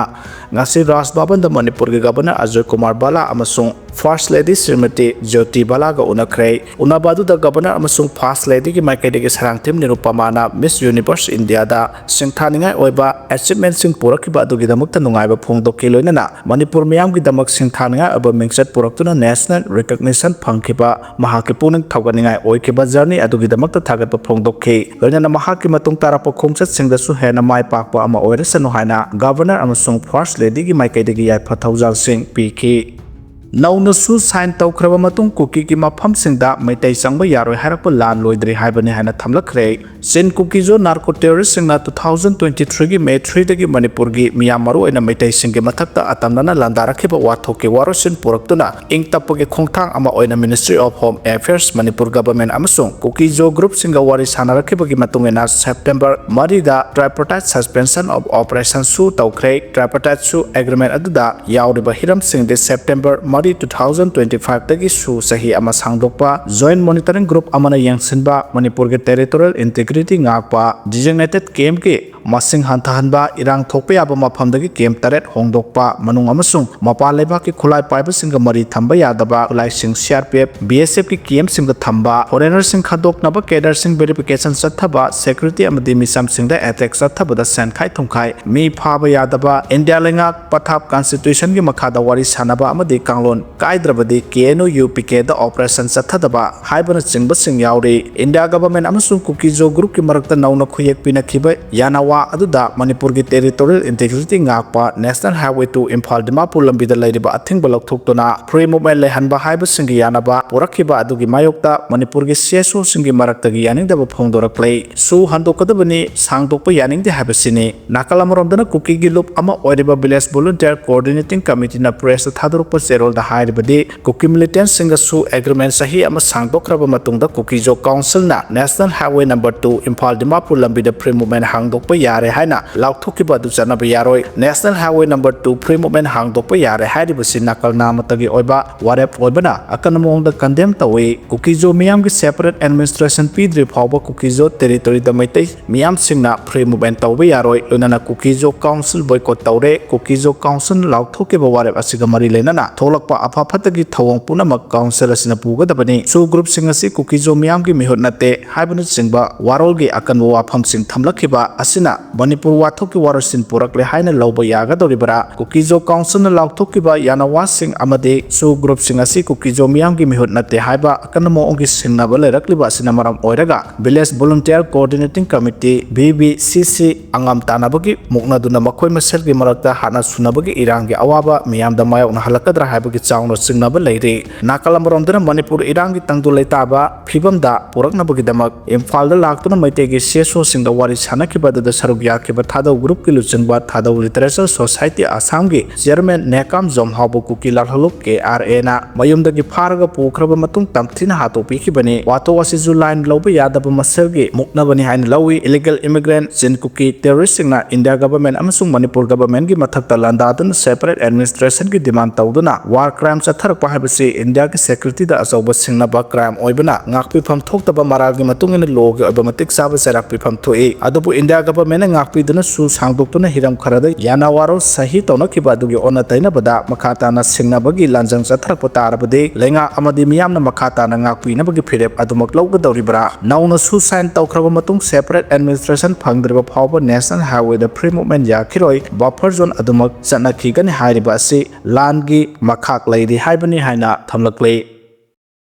ꯉꯁꯤ ꯔꯥꯖ ꯚꯕꯟꯗ ꯃꯅꯤꯄꯨꯔꯒꯤ ꯒꯕꯔꯅꯔ ꯑꯖꯣꯏ ꯀꯨꯃꯥꯔ ꯚꯜꯂꯥ ꯑꯃꯁꯨꯡ ꯐꯥꯔꯁꯠ ꯂꯦꯗꯤ ꯁ꯭ꯔꯤꯃꯇꯤ ꯖ꯭ꯌꯣꯇꯤ ꯚꯜꯂꯥꯒ ꯎꯅꯈ꯭ꯔꯦ꯫ ꯎꯅꯕ ꯑꯗꯨꯗ ꯒꯕꯔꯅꯔ ꯑꯃꯁꯨꯡ ꯐꯥꯔꯁꯠ ꯂꯦꯗꯤꯒꯤ ꯃꯥꯏꯀꯩꯗꯒꯤ ꯁꯔꯥꯡꯊꯦꯝ ꯅꯤꯔꯨꯄꯃꯥꯅ ꯃꯤꯁ ꯌꯨꯅꯤꯚꯔꯁ ꯏꯟꯗꯤꯌꯥꯗ ꯁꯤꯡꯊꯥꯅꯤꯡꯉꯥꯏ ꯑꯣꯏꯕ ꯑꯦꯆꯤꯚꯃꯦꯟꯠꯁꯤꯡ ꯄꯨꯔꯛꯈꯤꯕ ꯑꯗꯨꯒꯤꯗꯃꯛꯇ ꯅꯨꯡꯉꯥꯏꯕ ꯐꯣꯡꯗꯣꯛꯈꯤ, ꯂꯣꯏꯅꯅ ꯃꯅꯤꯄꯨꯔ ꯃꯤꯌꯥꯝꯒꯤꯗꯃꯛ ꯁꯤꯡꯊꯥꯅꯤꯡꯉꯥꯏ ꯑꯣꯏꯕ ꯃꯤꯡꯆꯠ ꯄꯨꯔꯛꯇꯨꯅ ꯅꯦꯁꯅꯦꯜ ꯔꯤꯀꯣꯒꯅꯤꯁꯟ ꯐꯪꯈꯤꯕ ꯃꯍꯥꯛꯀꯤ ꯄꯨꯛꯅꯤꯡ ꯊꯧꯒꯠꯅꯤꯡꯉꯥꯏ ꯑꯣꯏꯈꯤꯕ ꯖꯔꯅꯤ ꯑꯗꯨꯒꯤꯗꯃꯛꯇ ꯊꯥꯒꯠꯄ ꯐꯣꯡꯗꯣꯛꯈꯤ꯫ ꯂꯣꯏꯅꯅ ꯃꯍꯥꯛꯀꯤ ꯃꯇꯨꯡ ꯇꯥꯔꯛꯄ ꯈꯣꯡꯆꯠꯁꯤꯡꯗꯁꯨ ꯍꯦꯟꯅ ꯃꯥꯏ ꯄꯥꯛꯄ ꯑꯃ ꯑꯣꯏꯔꯁꯅꯨ ꯍꯥꯏꯅ ꯒꯕꯔꯅꯔ ꯑꯃꯁꯨꯡ ꯐꯥꯔꯁꯠ ꯂꯦꯗꯤꯒꯤ ꯃꯥꯏꯀꯩꯗꯒꯤ ꯌꯥꯏꯐ ꯊꯧꯖꯥꯜꯁꯤꯡ ꯄꯤꯈꯤ꯫ ꯅꯧꯅꯁꯨ ꯁꯥꯏꯟ ꯇꯧꯈ꯭ꯔꯕ ꯃꯇꯨꯡ ꯀꯨꯀꯤꯒꯤ ꯃꯐꯝꯁꯤꯡꯗ ꯃꯩꯇꯩ ꯆꯪꯕ ꯌꯥꯔꯣꯏ ꯍꯥꯏꯔꯛꯄ ꯂꯥꯟ ꯂꯣꯏꯗ꯭ꯔꯤ ꯍꯥꯏꯕꯅꯤ ꯍꯥꯏꯅ ꯊꯝꯂꯛꯈ꯭ꯔꯦ꯫ ꯆꯤꯟ ꯀꯨꯀꯤꯖꯣ narco ꯇꯦꯔꯣꯔꯤꯁ꯭ꯠꯁꯤꯡꯅ two thousand twenty threeꯒꯤ May threeꯗꯒꯤ ꯃꯅꯤꯄꯨꯔꯒꯤ ꯃꯤꯌꯥꯝ ꯃꯔꯨꯑꯣꯏꯅ ꯃꯩꯇꯩꯁꯤꯡꯒꯤ ꯃꯊꯛꯇ ꯑꯇꯝꯅꯅ ꯂꯥꯟꯗꯥꯔꯛꯈꯤꯕ ꯋꯥꯊꯣꯛꯀꯤ ꯋꯥꯔꯣꯏꯁꯤꯟ ꯄꯨꯔꯛꯇꯨꯅ ꯏꯪ ꯇꯞꯄꯒꯤ ꯈꯣꯡꯊꯥꯡ ꯑꯃ ꯑꯣꯏꯅ Ministry of Home Affairs, Manipur government ꯑꯃꯁꯨꯡ ꯀꯨꯀꯤꯖꯣ ꯒ꯭ꯔꯨꯞꯁꯤꯡꯒ ꯋꯥꯔꯤ ꯁꯥꯟꯅꯔꯛꯈꯤꯕꯒꯤ ꯃꯇꯨꯡ ꯏꯟꯅ September ꯃꯔꯤꯗ tripartite suspension of operation ꯁꯨ ꯇꯧꯈ꯭ꯔꯦ꯫ Tripartite ꯁꯨ ꯑꯦꯒ꯭ꯔꯤꯃꯦꯟ ꯑꯗꯨꯗ ꯌꯥꯎꯔꯤꯕ ꯍꯤꯔꯝꯁꯤꯡꯗꯤ September ꯃꯔꯤ, two thousand twenty fiveꯇꯒꯤ ꯁꯨ ꯆꯍꯤ ꯑꯃ ꯁꯥꯡꯗꯣꯛꯄ, Joint Monitoring Group ꯑꯃꯅ ꯌꯦꯡꯁꯤꯟꯕ, ꯃꯅꯤꯄꯨꯔꯒꯤ territorial integrity ꯉꯥꯛꯄ, designated campꯀꯤ ꯃꯁꯤꯡ ꯍꯟꯊꯍꯟꯕ, ꯏꯔꯥꯡ ꯊꯣꯛꯄ ꯌꯥꯕ ꯃꯐꯝꯗꯒꯤ ꯀꯦꯝ ꯇꯔꯦꯠ ꯍꯣꯡꯗꯣꯛꯄ, ꯃꯅꯨꯡ ꯑꯃꯁꯨꯡ ꯃꯄꯥꯟ ꯂꯩꯕꯥꯛꯀꯤ ꯈꯨꯠꯂꯥꯏ ꯄꯥꯏꯕꯁꯤꯡꯒ ꯃꯔꯤ ꯊꯝꯕ ꯌꯥꯗꯕ ꯈꯨꯠꯂꯥꯏꯁꯤꯡ C R P F, B S F ꯀꯤ ꯀꯦꯝꯁꯤꯡꯗ ꯊꯝꯕ, ꯐꯣꯔꯦꯅꯔꯁꯤꯡ ꯈꯟꯗꯣꯛꯅꯕ ꯀꯦꯗꯔꯁꯤꯡ ꯚꯦꯔꯤꯐꯤꯀꯦꯁꯟ ꯆꯠꯊꯕ, ꯁꯦꯀ꯭ꯌꯨꯔꯤꯇꯤ ꯑꯃꯗꯤ ꯃꯤꯆꯝꯁꯤꯡꯗ ꯑꯦꯇꯦꯛ ꯆꯠꯊꯕꯗ ꯁꯦꯟꯈꯥꯏ ꯊꯨꯝꯈꯥꯏ, ꯃꯤ ꯐꯥꯕ ꯌꯥꯗꯕ, ꯏꯟꯗꯤꯌꯥ ꯂꯩꯉꯥꯛ ꯄꯊꯥꯞ ꯀꯟꯁꯇꯤꯇ꯭ꯌꯨꯁꯟꯒꯤ ꯃꯈꯥꯗ ꯋꯥꯔꯤ ꯁꯥꯅꯕ ꯑꯃꯗꯤ ꯀꯥꯡꯂꯣꯟ ꯀꯥꯏꯗ꯭ꯔꯕꯗꯤ K N O U P K ꯗ ꯑꯣꯄꯔꯦꯁꯟ ꯆꯠꯊꯗꯕ ꯍꯥꯏꯕꯅꯆꯤꯡꯕꯁꯤꯡ ꯌꯥꯎꯔꯤ꯫ ꯏꯟꯗꯤꯌꯥ ꯒꯚꯔꯟꯃꯦꯟꯠ ꯑꯃꯁꯨꯡ ꯀꯨꯀꯤꯖꯣ ꯒ꯭ꯔꯨꯞꯀꯤ ꯃꯔꯛꯇ ꯅꯧꯅ ꯈꯨꯌꯦꯛ ꯄꯤꯅꯈꯤꯕ ꯌꯥꯅꯋꯥ ꯑꯗꯨꯗ ꯃꯅꯤꯄꯨꯔꯒꯤ ꯇꯦꯔꯤꯇꯣꯔꯤꯌꯦꯜ ꯏꯟꯇꯤꯒ꯭ꯔꯤꯇꯤ ꯉꯥꯛꯄ national highway two Imphal Dimapur ꯂꯝꯕꯤꯗ ꯂꯩꯔꯤꯕ ꯑꯊꯤꯡꯕ ꯂꯧꯊꯣꯛꯇꯨꯅ ꯐ꯭ꯔꯤ ꯃꯨꯚꯃꯦꯟꯠ ꯂꯩꯍꯟꯕ ꯍꯥꯏꯕꯁꯤꯡꯒꯤ ꯌꯥꯅꯕ ꯄꯨꯔꯛꯈꯤꯕ ꯑꯗꯨꯒꯤ ꯃꯥꯌꯣꯛꯇ ꯃꯅꯤꯄꯨꯔꯒꯤ C S O ꯁꯤꯡꯒꯤ ꯃꯔꯛꯇꯒꯤ ꯌꯥꯅꯤꯡꯗꯕ ꯐꯣꯡꯗꯣꯔꯛꯂꯦ꯫ ꯁꯨ ꯍꯟꯗꯣꯛꯀꯗꯕꯅꯤ, ꯁꯥꯡꯗꯣꯛꯄ ꯌꯥꯅꯤꯡꯗꯦ ꯍꯥꯏꯕꯁꯤꯅꯤ꯫ ꯅꯥꯀꯜ ꯑꯃꯔꯣꯝꯗꯅ ꯀꯨꯀꯤꯒꯤ ꯂꯨꯞ ꯑꯃ ꯑꯣꯏꯔꯤꯕ ꯚꯤꯂꯦꯖ ꯚꯣꯂꯨꯟꯇꯤꯌꯔ ꯀꯣꯑꯣꯔꯗꯤꯅꯦꯇꯤꯡ ꯀꯃꯤꯇꯤꯅ ꯄ꯭ꯔꯦꯁꯇ ꯊꯥꯗꯣꯔꯛꯄ ꯆꯦꯔꯣꯜꯗ ꯍꯥꯏꯔꯤꯕꯗꯤ, ꯀꯨꯀꯤ ꯃꯤꯂꯤꯇꯦꯟꯠꯁꯤꯡꯒꯁꯨ ꯑꯦꯒ꯭ꯔꯤꯃꯦꯟꯠ ꯆꯍꯤ ꯑꯃ ꯁꯥꯡꯗꯣꯛꯈ꯭ꯔꯕ ꯃꯇꯨꯡꯗ ꯀꯨꯀꯤꯖꯣ ꯀꯥꯎꯟꯁꯤꯜꯅ national highway number two Imphal Dimapur ꯂꯝꯕꯤꯗ ꯐ꯭ꯔꯤ ꯃꯨꯚꯃꯦꯟꯠ ꯍꯥꯡꯗꯣꯛꯄ ꯌꯥꯔꯦ ꯍꯥꯏꯅ ꯂꯥꯎꯊꯣꯛꯈꯤꯕ ꯑꯗꯨ ꯆꯠꯅꯕ ꯌꯥꯔꯣꯏ꯫ National highway number two free movement ꯍꯥꯡꯗꯣꯛꯄ ꯌꯥꯔꯦ ꯍꯥꯏꯔꯤꯕꯁꯤ ꯅꯥꯀꯜ ꯅꯥꯃꯠꯇꯒꯤ ꯑꯣꯏꯕ ꯋꯥꯔꯦꯞ ꯑꯣꯏꯕꯅ ꯑꯀꯟꯕ ꯃꯑꯣꯡꯗ ꯀꯟꯗꯦꯝ ꯇꯧꯏ꯫ ꯀꯨꯀꯤꯖꯣ ꯃꯤꯌꯥꯝꯒꯤ ꯁꯦꯄꯔꯦꯠ ꯑꯦꯗꯃꯤꯅꯤꯁꯇ꯭ꯔꯦꯁꯟ ꯄꯤꯗ꯭ꯔꯤ ꯐꯥꯎꯕ ꯀꯨꯀꯤꯖꯣ ꯇꯦꯔꯤꯇꯣꯔꯤꯗ ꯃꯩꯇꯩ ꯃꯤꯌꯥꯝꯁꯤꯡꯅ ꯐ꯭ꯔꯤ ꯃꯨꯚꯃꯦꯟꯠ ꯇꯧꯕ ꯌꯥꯔꯣꯏ꯫ ꯂꯣꯏꯅꯅ ꯀꯨꯀꯤꯖꯣ ꯀꯥꯎꯟꯁꯤꯜ ꯕꯣꯏꯀꯣꯠ ꯇꯧꯔꯦ꯫ ꯀꯨꯀꯤꯖꯣ ꯀꯥꯎꯟꯁꯤꯜꯅ ꯂꯥꯎꯊꯣꯛꯈꯤꯕ ꯋꯥꯔꯦꯞ ꯑꯁꯤꯒ ꯃꯔꯤ ꯂꯩꯅꯅ ꯊꯣꯛꯂꯛꯄ ꯑꯐ ꯐꯠꯇꯒꯤ ꯊꯧꯑꯣꯡ ꯄꯨꯝꯅꯃꯛ ꯀꯥꯎꯟꯁꯤꯜ ꯑꯁꯤꯅ ꯄꯨꯒꯗꯕꯅꯤ꯫ ꯁꯨ ꯒ꯭ꯔꯨꯞꯁꯤꯡ ꯑꯁꯤ ꯀꯨꯀꯤꯖꯣ ꯃꯤꯌꯥꯝꯒꯤ ꯃꯤꯍꯨꯠ ꯅꯠꯇꯦ ꯍꯥꯏꯕꯅꯆꯤꯡꯕ ꯋꯥꯔꯣꯜꯒꯤ ꯑꯀꯟꯕ ꯋꯥꯐꯝꯁꯤꯡ ꯊꯝꯂꯛꯈꯤꯕ ꯑꯁꯤꯅ ꯃꯅꯤꯄꯨꯔ ꯋꯥꯊꯣꯛꯀꯤ ꯋꯥꯔꯣꯏꯁꯤꯟ ꯄꯨꯔꯛꯂꯦ ꯍꯥꯏꯅ ꯂꯧꯕ ꯌꯥꯒꯗꯧꯔꯤꯕ꯭ꯔꯥ? ꯀꯨꯀꯤꯖꯣ ꯀꯥꯎꯟꯁꯤꯜꯅ ꯂꯥꯎꯊꯣꯛꯈꯤꯕ ꯌꯥꯅꯋꯥꯁꯤꯡ ꯑꯃꯗꯤ ꯁꯨ ꯒ꯭ꯔꯨꯞꯁꯤꯡ ꯑꯁꯤ ꯀꯨꯀꯤꯖꯣ ꯃꯤꯌꯥꯝꯒꯤ ꯃꯤꯍꯨꯠ ꯅꯠꯇꯦ ꯍꯥꯏꯕ ꯑꯀꯟꯕ ꯃꯑꯣꯡꯒꯤ ꯁꯤꯡꯅꯕ ꯂꯩꯔꯛꯂꯤꯕ ꯑꯁꯤꯅ ꯃꯔꯝ ꯑꯣꯏꯔꯒ village volunteer coordinating committee, V V C C, ꯑꯉꯥꯝ ꯇꯥꯟꯅꯕꯒꯤ ꯃꯨꯛꯅꯗꯨꯅ ꯃꯈꯣꯏ ꯃꯁꯦꯜꯒꯤ ꯃꯔꯛꯇ ꯍꯥꯟꯅ ꯁꯨꯅꯕꯒꯤ ꯏꯔꯥꯡꯒꯤ ꯑꯋꯥꯕ ꯃꯤꯌꯥꯝꯗ ꯃꯥꯌꯣꯛꯅꯍꯜꯂꯛꯀꯗ꯭ꯔꯥ ꯍꯥꯏꯕꯒꯤ ꯆꯥꯎꯅ ꯆꯤꯡꯅꯕ ꯂꯩꯔꯤ꯫ ꯅꯥꯀꯜ ꯑꯃꯔꯣꯝꯗꯅ ꯃꯅꯤꯄꯨꯔ ꯏꯔꯥꯡꯒꯤ ꯇꯪꯗꯨ ꯂꯩꯇꯥꯕ ꯐꯤꯕꯝꯗ ꯄꯨꯔꯛꯅꯕꯒꯤꯗꯃꯛ ꯏꯝꯐꯥꯜꯗ ꯂꯥꯛꯇꯨꯅ ꯃꯩꯇꯩꯒꯤ C S O ꯁꯤꯡꯗ ꯋꯥꯔꯤ ꯁꯥꯅꯈꯤꯕ ꯑꯗꯨꯗ ꯁꯔꯨꯛ ꯌꯥꯈꯤꯕ ꯊꯥꯗꯧ ꯒ꯭ꯔꯨꯞꯀꯤ ꯂꯨꯆꯤꯡꯕ ꯊꯥꯗꯧ ꯂꯤꯇꯔꯦꯆꯔ ꯁꯣꯁꯥꯏꯇꯤ ꯑꯁꯥꯝꯒꯤ ꯆꯤꯌꯔꯃꯦꯟ ꯅꯦꯀꯥꯝ ꯖꯣꯝꯍꯥꯎꯕ ꯀꯨꯀꯤ ꯂꯥꯜꯍꯧꯂꯨꯞ K R A ꯅ ꯃꯌꯨꯝꯗꯒꯤ ꯐꯥꯔꯒ ꯄꯨꯈ꯭ꯔꯕ ꯃꯇꯨꯡ ꯇꯝꯊꯤꯅ ꯍꯥꯠꯇꯣꯛꯄꯤꯈꯤꯕꯅꯤ꯫ ꯋꯥꯊꯣꯛ ꯑꯁꯤꯁꯨ ꯂꯥꯏꯟ ꯂꯧꯕ ꯌꯥꯗꯕ ꯃꯁꯦꯜꯒꯤ ꯃꯨꯛꯅꯕꯅꯤ ꯍꯥꯏꯅ ꯂꯧꯏ꯫ ꯏꯂꯤꯒꯦꯜ ꯏꯃꯤꯒ꯭ꯔꯦꯟꯠ ꯆꯤꯟ ꯀꯨꯀꯤ ꯇꯦꯔꯣꯔꯤꯁꯁꯤꯡꯅ ꯏꯟꯗꯤꯌꯥ ꯒꯚꯔꯟꯃꯦꯟꯠ ꯑꯃꯁꯨꯡ ꯃꯅꯤꯄꯨꯔ ꯒꯚꯔꯟꯃꯦꯟꯠꯀꯤ ꯃꯊꯛꯇ ꯂꯥꯟꯗꯥꯗꯨꯅ ꯁꯦꯄꯔꯦꯠ ꯑꯦꯗꯃꯤꯅꯤꯁꯇ꯭ꯔꯦꯁꯟꯒꯤ ꯗꯤꯃꯥꯟ ꯇꯧꯗꯨꯅ ꯋꯥꯔ ꯀ꯭ꯔꯥꯏꯝ ꯆꯠꯊꯔꯛꯄ ꯍꯥꯏꯕꯁꯤ ꯏꯟꯗꯤꯌꯥꯒꯤ ꯁꯦꯀ꯭ꯌꯨꯔꯤꯇꯤꯗ ꯑꯆꯧꯕ ꯁꯤꯡꯅꯕ ꯀ꯭ꯔꯥꯏꯝ ꯑꯣꯏꯕꯅ ꯉꯥꯛꯄꯤꯐꯝ ꯊꯣꯛꯇꯕ ꯃꯔꯥꯜꯒꯤ ꯃꯇꯨꯡ ꯏꯟꯅ ꯂꯣꯒꯤ ꯑꯣꯏꯕ ꯃꯇꯤꯛ ꯆꯥꯕ ꯆꯩꯔꯥꯛ ꯄꯤꯐꯝ ꯊꯣꯛꯏ꯫ ꯑꯗꯨꯕꯨ ꯏꯟꯗꯤꯌꯥ ꯒꯚꯔꯟꯃꯦꯟꯠ ꯍꯦꯟꯅ ꯉꯥꯛꯄꯤꯗꯨꯅꯁꯨ ꯁꯥꯡꯗꯣꯛꯇꯨꯅ ꯍꯤꯔꯝ ꯈꯔꯗ ꯌꯥꯅꯥꯋꯥꯔꯣ ꯁꯍꯤ ꯇꯧꯅꯈꯤꯕ ꯑꯗꯨꯒꯤ ꯑꯣꯟꯅ ꯇꯩꯅꯕꯗ ꯃꯈꯥ ꯇꯥꯅ ꯁꯤꯡꯅꯕꯒꯤ ꯂꯥꯟꯖꯪ ꯆꯠꯊꯔꯛꯄ ꯇꯥꯔꯕꯗꯤ ꯂꯩꯉꯥꯛ ꯑꯃꯗꯤ ꯃꯤꯌꯥꯝꯅ ꯃꯈꯥ ꯇꯥꯅ ꯉꯥꯛꯄꯤꯅꯕꯒꯤ ꯐꯤꯔꯦꯞ ꯑꯗꯨꯃꯛ ꯂꯧꯒꯗꯧꯔꯤꯕ꯭ꯔꯥ? ꯅꯧꯅ ꯁꯨ ꯁꯥꯏꯟ ꯇꯧꯈ꯭ꯔꯕ ꯃꯇꯨꯡ separate administration ꯐꯪꯗ꯭ꯔꯤꯕ ꯐꯥꯎꯕ national highwayꯗ free movement ꯌꯥꯈꯤꯔꯣꯏ, buffer zone ꯑꯗꯨꯃꯛ ꯆꯠꯅꯈꯤꯒꯅꯤ ꯍꯥꯏꯔꯤꯕ ꯑꯁꯤ ꯂꯥꯟꯒꯤ ꯃꯈꯥꯛ ꯂꯩꯔꯤ ꯍꯥꯏꯕꯅꯤ ꯍꯥꯏꯅ ꯊꯝꯂꯛꯂꯤ꯫